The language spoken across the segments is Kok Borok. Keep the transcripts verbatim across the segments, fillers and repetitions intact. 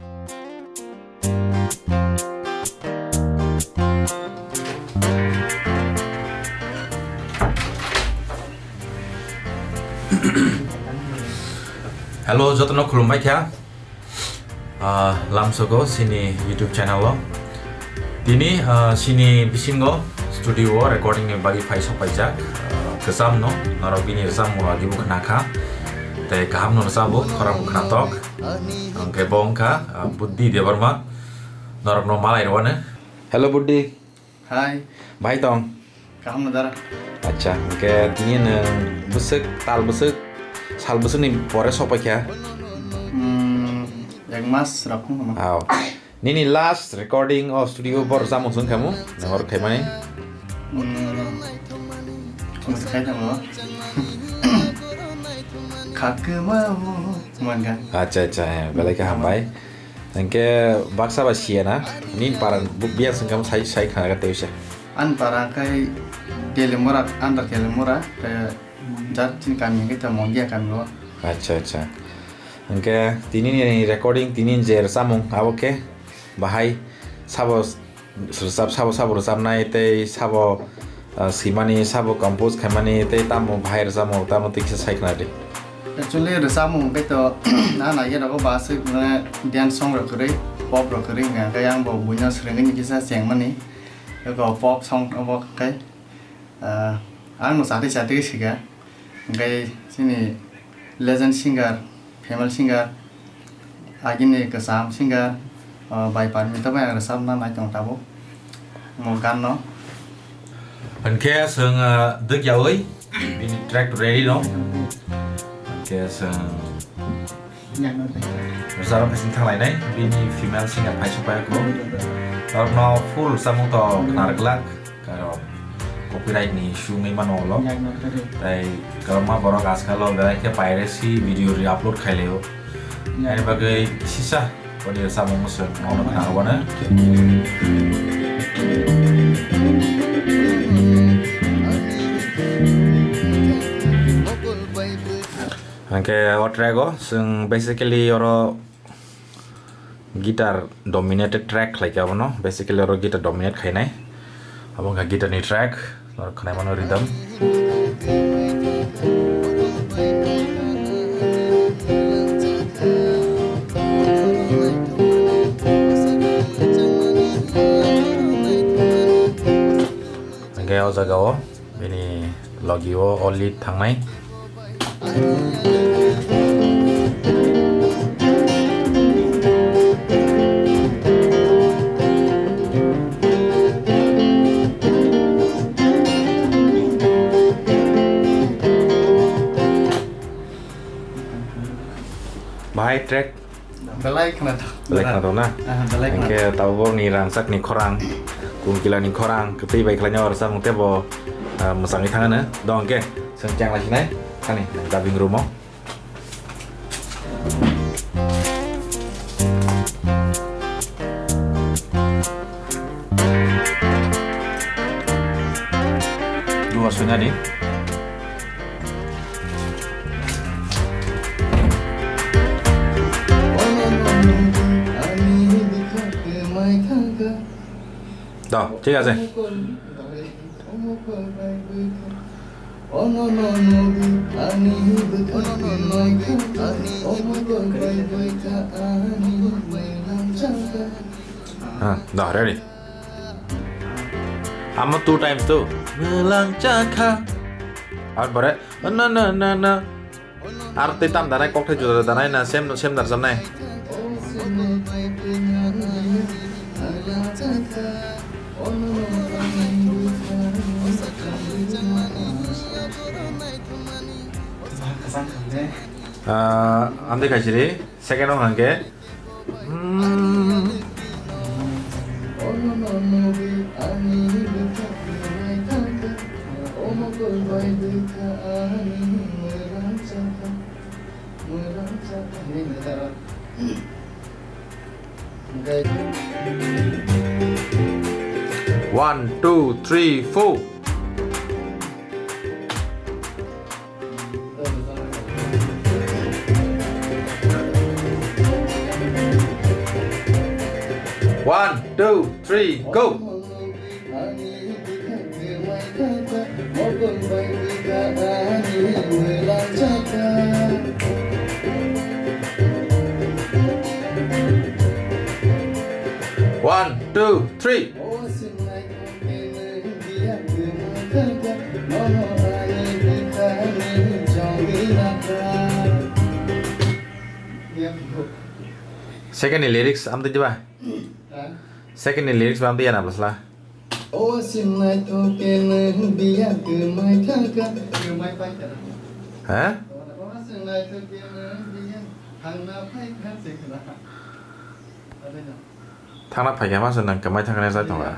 Hello, jotono khulumbai kha. Ah, lamsogo sini YouTube channel o. Tini, ah, sini bisingo studio o recording ni bagwi phai sok paijak. Ah, kwcham no, norok bini rwchapmung rok agibo khna kha. Tei kaham no rwchabo, khorang bo khna tok. Hwnkhe bo wngkha, ah, Buddhi Debbarma. Norok no malai rwano. Hello, Buddhi. Hai. Bahai tong? Kaham no dara. Acha, hwnkhe tini nwng bwswk, tal bwswk, sal bwswk ni pore sok paikha? Hmm, ek mas rok wng khama. Aw. Nini last recording o studio bor rwchapmung swng khamu? Nwng oro khaimani? Hmm. Chwng khai thango. Khakma o. Manga. Acha, acha, eh, belai khe hambai. Hwnkhe baksa ba siya na, nini para bu-, biyang sengkam sai, sai khana ka tewisa. Ani para khai Telimura, under Telimura, eh, jar chini kami hwnkhe tamo Mongia kami o. Acha, acha. Hwnkhe tini ni recording, tini ni je rwchapmung, abo khe bahai sabo Rwchap sabo sabo rwchapnai tei sabo, ah, swimani, sabo compose khaimani tei tamo bahai rwchapmung tamo twi kisa sai khna di. Actually, rwchapmung hwnkhe to, ah, naiya rogo ba aswk mane dance song rok kwrwi, pop rok kwrwi hwnkha hwnkhe ang bo buino swrwngwi ni kisa chengmani. Eko pop song obo khe. Ah, ang no chatwi chatwi swikha. Hwnkhe chini legend singer, famous singer, agini kwcham singer, ah, bai Parmita bai ang rwchapna nai tong tabuk. Mo gan no. Hwnkhe chwng, ah, dwkyaui bini track ready no. Hwnkhe chwng Rwchapna phaising thanglainai, bini female singer phai sokphaikho. Norokno full rwchapmung to khna rwglak, karon copyright ni issue wngwi mano ulo. Tei kwbangma borok ajkal o belai khe piracy video re-upload khailaio. Ani bagwi sisa boni rwchapmung mwswk nono khna rwbano. Hwnkhe o track o chwng basically oro guitar dominated track khlaikha abono, basically oro guitar dominate khainai. Abo wngkha guitar ni track, norok khwnaimano rhythm. Hwnkhe o jaga o bini logi o, o lead thangnai. Bahai track Belai khwnathok. Belai khwnathok na? Aha, belai khwnathok. Hwnkhe tabuk borokni rangchakni khorang, kungkilani khorang, kwtwi bai khlainai o rwchapmung teibo, ah, mwchangwi thangano. Dong hwnkhe, chwng chengla sinai, thani, dubbing room o. Duo swngnani. To, thik ache. Ha, da, ready. Amo two times tu. Mwlang chakha. Ar pore, na, na, na, na. Ar tei tam danai, kokthai juda juda danai na, same, same darjamnai. Ah, amtwi khaisiri, second o hwnkhe. Hmm. One, two, three, four. One, two, three, go. One, two, three. Second ni lyrics amtwi diba? Second ni lyrics ba amtwi yana bwsla. O sinai to kene biya kemai thangka. Ha? O sinai to kene biya thangna phai kha se khala. Thangna phai kha ma se nang kemai thangna jai thonga.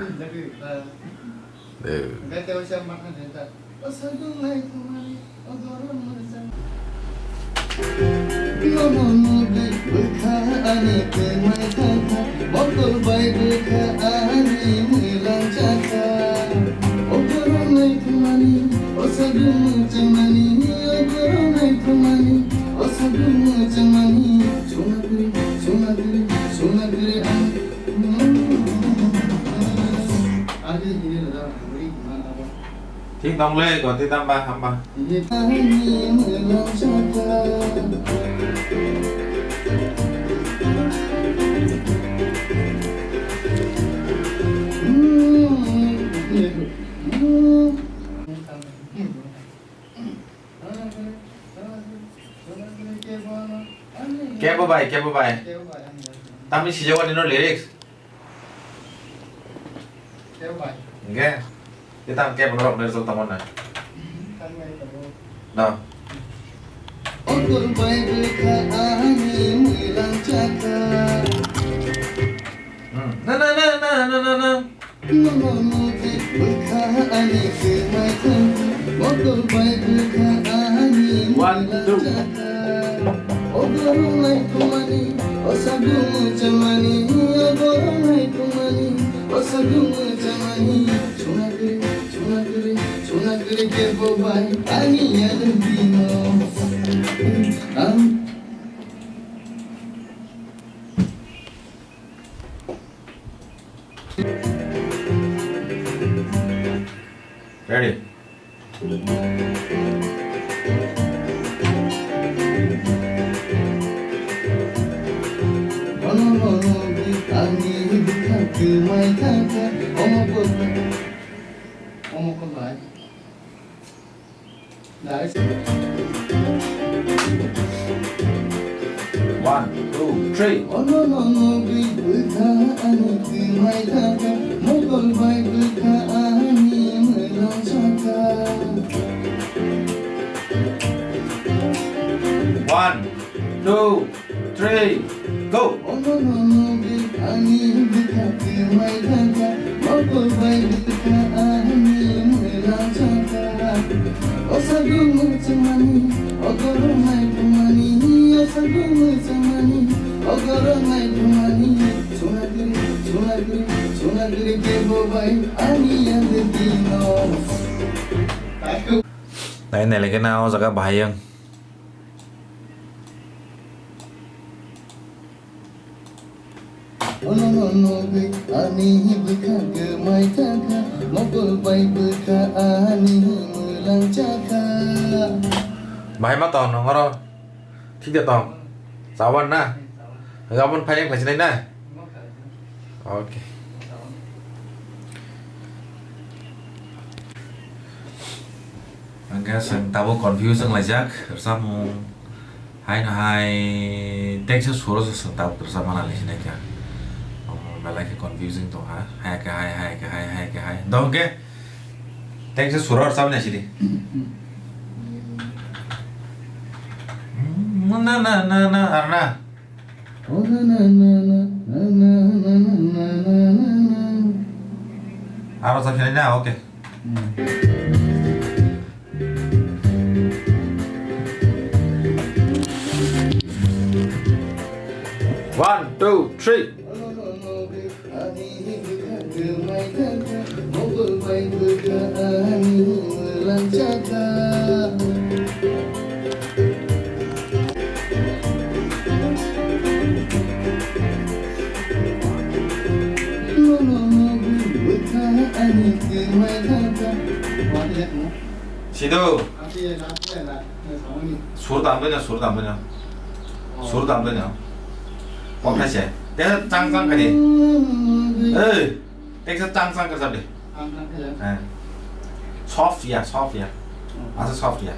Eh. Nono nugwi bwkha ani kwmai thangkha, bokol bai bwkha ani mwlang chakha. O borok naithokmani, o sagu mwchangmani, o borok naithokmani, o sagu mwchangmani. Chunagri, chunagri, chunagri ang. Thik dong le, goti dam ba, ham ba. Kebo bai, kebo bai. Tamni sijak wani no lyrics. Hingke, kita ke benar benar result tamo na. No. Okur bai bwkha ani mwlang chakha. Hmm. Na, na, na. Nono nugwi bwkha ani kwmai thangkha, bokol bai bwkha ani mwlang chakha. One, two. O borok naithokmani, o sagu mwchangmani, o borok naithokmani, o sagu mwchangmani. Chunagri, chunagri, chunagri kebo bai ani yadwino. Ang Ready? Omo ko, omo ko bai. One, two, three. Ono no nugwi bwkha ani kwmai thangkha, mokol bai bwkha ani mwlang chakha. One, two, three, go. Omo no nugwi ani bwkha kwmai thangkha, mokol bai bwkha ani mwlang chakha. O sagu mwchangmani, o borok naithokmani, o sagu mwchangmani, o borok naithokmani. Chunagri, chunagri, chunagri kebo bai ani yadwino. Nai nai leke na o jaga bahai yang. Ono no nugwi ani bwkha kwmai thangkha, mokol bai bwkha ani mwlang chakha. Bahai ma tong nongoro? Thik de tong. Chawan na? Gabon phai wng khlai sinai na? Okay. Hingke chwng tabuk confuse wnglaijak, rwchapmung haino hai text o suro se chwng tabuk rwchapmani sinai kha. Omo belai khe confusing tongkha, hai khe hai, hai khe hai, hai khe hai. Do hingke text o suro rwchapmani sidi. Na, na, na, na, ar na. Aro sa khelai na, okay. One, two, three. Sido. Sur dam bwino, sur dam bwino. Sur dam bwino. Kok khaise. Tesa chang chang khaidi. Ei, tesa chang chang khajabi. Eh. Soft ya, soft ya. Asa soft ya.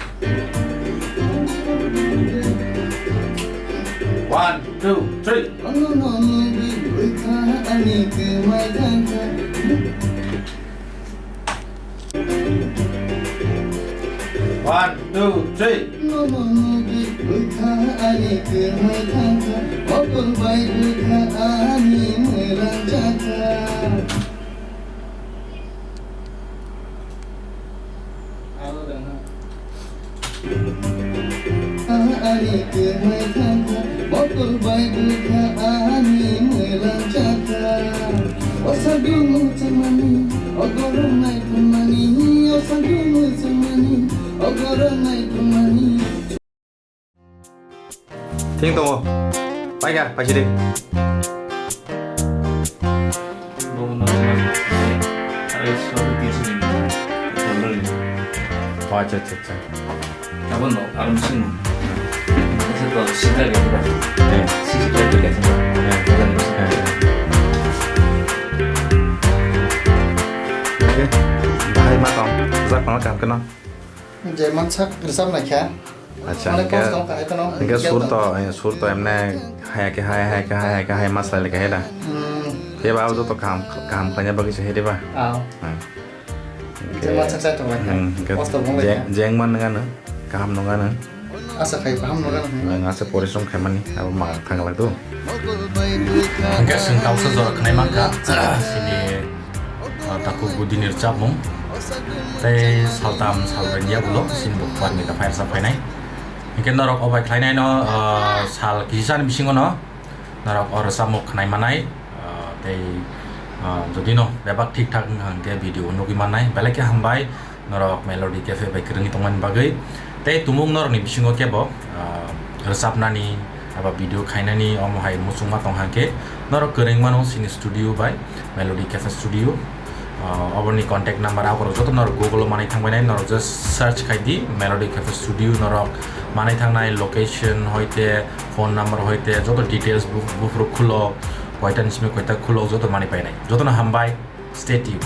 One, two, three. One, two, three. Ani kwthai thangkha, botol bai bwkha ani mwlang chakha. O sagu mwchangmani, o gorom naithumani, o sagu mwchangmani, o gorom naithumani. Thing tongo. Paikha, paisidi. Bo no, no. Are, sorry, this is. Oh, acha, acha, acha. Abo no, aro machine. Ese to sita ke pura. Eh. Sisi ke pura. Eh. Bukan machine. Eh. Oke. Bahai ma tong. Zak pangla kam kena. Je mansak resap naikha. Acha, mane hingke, post tong ka, etono hingke sur to, eh, sur to emne haya ke haya, haya ke haya, haya ke haya, mas lai ke haya da. Hmm. Ke ba, joto kaham, kaham khlaiya bagwi se hede ba. Ah. Hmm. Hingke, je mansak sai tong lai kha. Hmm, hingke post tong lai jeng, kha. Jeng man nang ano, kaham nang ano. Asa khai kaham nang ano. Nang asa porishrom khai mani, abo ma thang lai tu. Hingke sing tausa jora khnai man kha, sini Ah, takhuk budini rwchapmung. Tei saltam salbrwi ni yagulo chini bo kwpar ni ta phairsa phainai. Hinkhe norok obai khlainaino, ah, sal kisani bisingono norok o rwchapmung khnai manai. Ah, tei, ah, jodi no bebak thik thak wngkha hinkhe video nugwi mannai. Belai khe hambai. Norok Melody Cafe bai kwrwngwi tongmani bagwi. Tei tumung norokni bisingo kebo, ah, rwchapnani eba video khainani omo hai muchungma tong hangkhe norok kwrwngmano chini studio bai Melody Cafe Studio. Ah, oborni contact number aborok joto norok Google-o manwi thangbainai, norok just search khai di Melody Cafe Studio, norok manwi thangnai location hoite, phone number hoite joto details bu-, buphuru khulok, koitani simi koita khulok joto manwi painai. Jotono hambai, stay tuned.